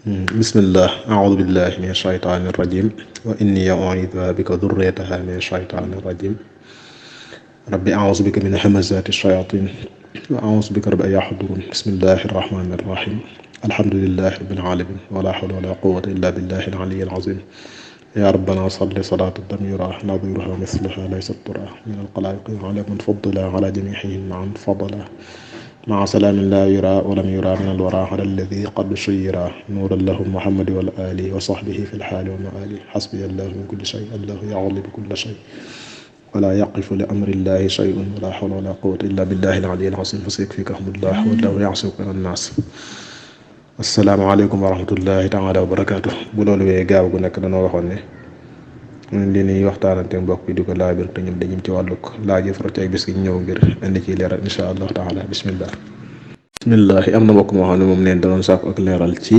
bismillah aoudu billahi min ashaytaani irrajim wa inni u'iiduha bika durriyataha min ashaytaani irrajim rabbi aoudu bika min hamazati shayatin wa aoudu bika rabbi an yaxduruun bismillahi irrahmani irrahim alhamdulillahi rabbil alamin wala hawla wala quwwata illa billahi al-aliyyi al-azim ya rabbana salli salatan lam yura nadiruha mislaha laysa tura min al-qalaiqi ala man faddala ala jamiihim an fadala مع سلام لا يرى ولم يرى من الورى على الذي قد شيرا نورا له محمد والآل وصحبه في الحال والمآل حسبي الله من كل شيء الله يغلب كل شيء ولا يقف لأمر الله شيء ولا حول ولا قوة إلا بالله العلي العظيم فسيكفيكهم الله والله يعصمك من الناس. asalaamaaleykum wa rahmatullahi taala wa barakaatu. Bu loolu wee gaaw gu nekk dañoo waxoon ne li ñuy waxtaanante mbokk bi di ko laabir te ñun dañu ci wàllug laaj faral ci ay bis gi ñëw ngir indi ci leeral insha allah taala bismillah. am na mbokk moo xam ne moom neen da doon sàkku ak leeral ci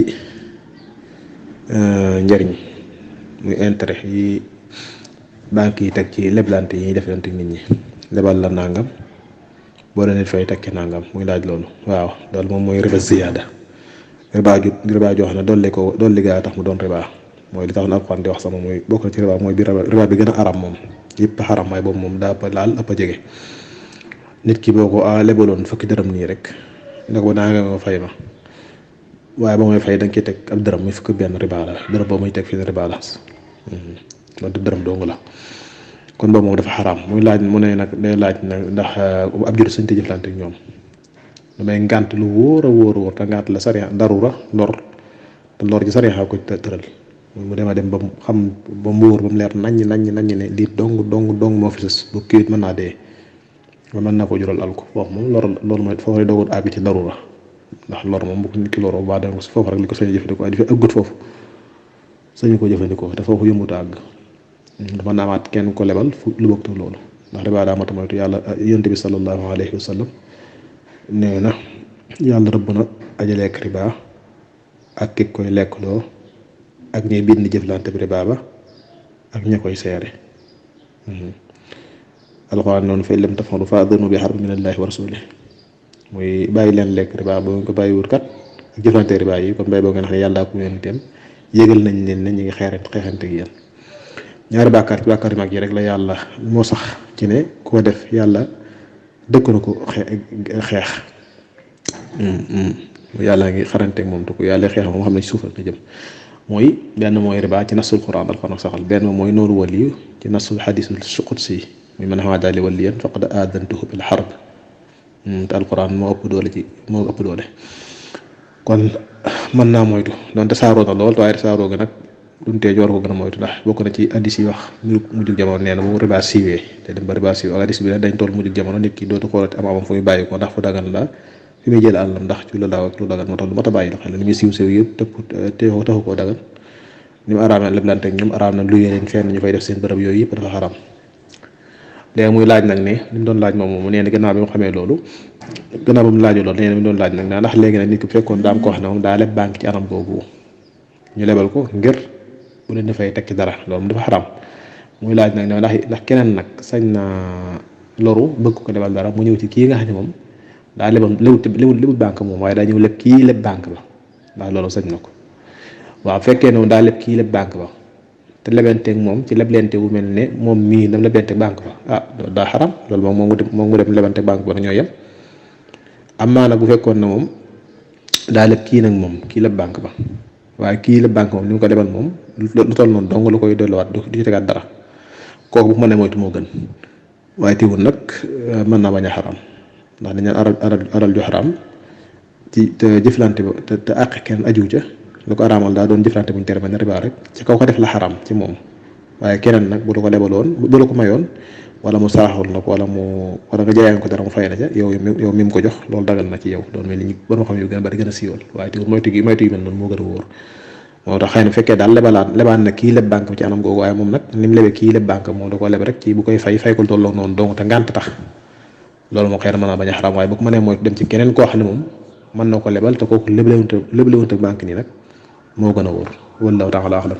njëriñ muy intérêt yi banque yi teg ci leblante yi ñuy deflante nit ñi lebal la nangam boo leen fay tekki nangam muy laaj loolu. waaw loolu moom mooy riba ziyaada riba joo xam ne dolli gaa tax mu doon riba. mooy li tax na Alxuraan di wax sama mooy bokk na ci riba mooy riba bi gën a aram moom yëpp xaram waaye boobu moom daa ëpp laal ëpp a jege. nit ki boo ko lebaloon fukki dërëm nii rek ne ko daa nga ma fay ma waaye ba may fay da nga ciy teg ab dërëm muy fukki benn riba la dërëm boobu muy teg fii riba la loolu dërëm dong la kon boobu moom dafa xaram muy laaj mu ne nag day laaj nag ndax ab jur suñ te jëflante ak ñoom damay ngànt lu wóor a wóor te ngànt la sariya darura lor te lor ji sariya ko tëral mu dem ba mu xam ba mu wóor ba mu leer naññ ne lii dong moo fi sës bu kii mën naa dee mën naa ko jural alko foofu moom loolu mooy foofu rek dogoon àgg ci darura ndax lor moom bu ko nit ki loroo baa dem ko si foofu rek li ko sañ jëfandikoo di fi ëggut foofu sañu ko jëfandikoo te foofu yëmut a àgg dafa naamaat kenn ko lebal fu lu bëgg loolu ndax riba daa mata moytu yàlla yonent bi sallallahu alayhi wa sallam nee na yàlla rëbb na aji lekk riba ak ki koy lekkloo ak ñuy bind jëflante bi riba ba ak ña koy seere. alxuraan noonu fa lam taf'alu fa'dhanu bi harbin minallahi wa rasulih muy bàyyi leen lekk riba boo nga ko bàyyiwut kat ak jëflante riba yi kon bàyyi boo ngeen xam ne yàlla ak yonentam yégal nañ leen ne ñu ngi xeexante ak yéen. ñaari bàkkaar ci bàkkaar yu mag yi rek la yàlla moo sax ci ne koo def yàlla dëkk na ko xeex yàlla ngi xaranteeg moom te ko yàlla xeex moom xam ne ci suuf la jëm. mooy benn mooy riba ci nasul quran alxuraan saxal benn mooy nooru waliyu ci nasul xadisul qudsi muy man xamaa daali waliyan faqad aadantuhu bil harb te alxuraan moo ëpp doole kon mën naa moytu donte saaroo na lool waaye saaroo ga nag duñ tee joor ko gën a moytu ndax bokk na ci addis yi wax mujjug jamono nee na bu riba siiwee te dem ba riba siiwee addis bi dañ toll mujjug jamono nit ki dootu xoolati am fu muy bàyyi ko ndax fu dagan la fi muy jël àllam ndax ci lu daaw ak lu dagan moo tax lu mat a bàyyi la xel li muy siiw yëpp taxu koo dagan ni mu araam na leblante ak ñoom araam na lu yeneen fenn ñu fay def seen bërëb yooyu yëpp dafa xaram. léegi muy laaj nag ne li mu doon laaj moom nee na gannaaw bi mu xamee loolu gannaaw ba mu laajoo loolu nee na mi doon laaj nag ndax léegi nag nit ki bu fekkoon daa am ko wax ne moom daa leb banque ci anam googu ñu lebal ko ngir bu leen dafay tekki dara loolu moom dafa xaram. muy laaj nag ne ndax keneen nag sañ na loru bëgg ko lebal dara mu ñëw ci kii nga xam ne moom daa lebul banque moom waaye daa ñëw leb kii leb banque ba ndax loolu sañ na ko. waaw fekkee ne daa leb kii leb banque ba te lebenteeg moom ci leblente wu mel ne moom mii dam lebenteeg banque ba daa xaram loolu moom mu dem lebenteeg banque ba na ñoo yem. amaa nag bu fekkoon ne moom daa leb kii nag moom kii leb banque ba waaye kii leb banque moom ni mu ko lebal moom lu toll noonu dong la koy delluwaat du ci tegaat dara kooku bu ma ne moytu moo gën waaye teewul nag mën naa bañ a xaram ndax dañu aral ju xaram ci te jëflante ba te àq kenn ajiw ca lu ko araamal daa doon jëflante buñ tere ba ne riba rek ci kaw ko def la xaram ci moom waaye keneen nag bu la ko lebaloon bu la ko mayoon wala mu saaxul na ko wala nga jaayoon ko dara mu fay na ca yow mi mu ko jox loolu dagal na ci yow doon mel ni ñu ba xam yu gën a bari gën a siiwal waaye te moytu yu mel noonu moo gën a wóor. moo tax xëy na fekkee daal lebaan na kii leb banque bi ci anam googu waaye moom nag ni mu lebee kii leb banque moom da koo leb rek ci bu koy fay ko tolloo noonu donc te ngànt tax loolu moo xëy na mën naa bañ a xaram waaye bu ko mënee mooy dem ci keneen koo xam ne moom mën na ko lebal te kooku leblewut ak banque nii nag moo gën a wóor wallahu ta'ala a'lam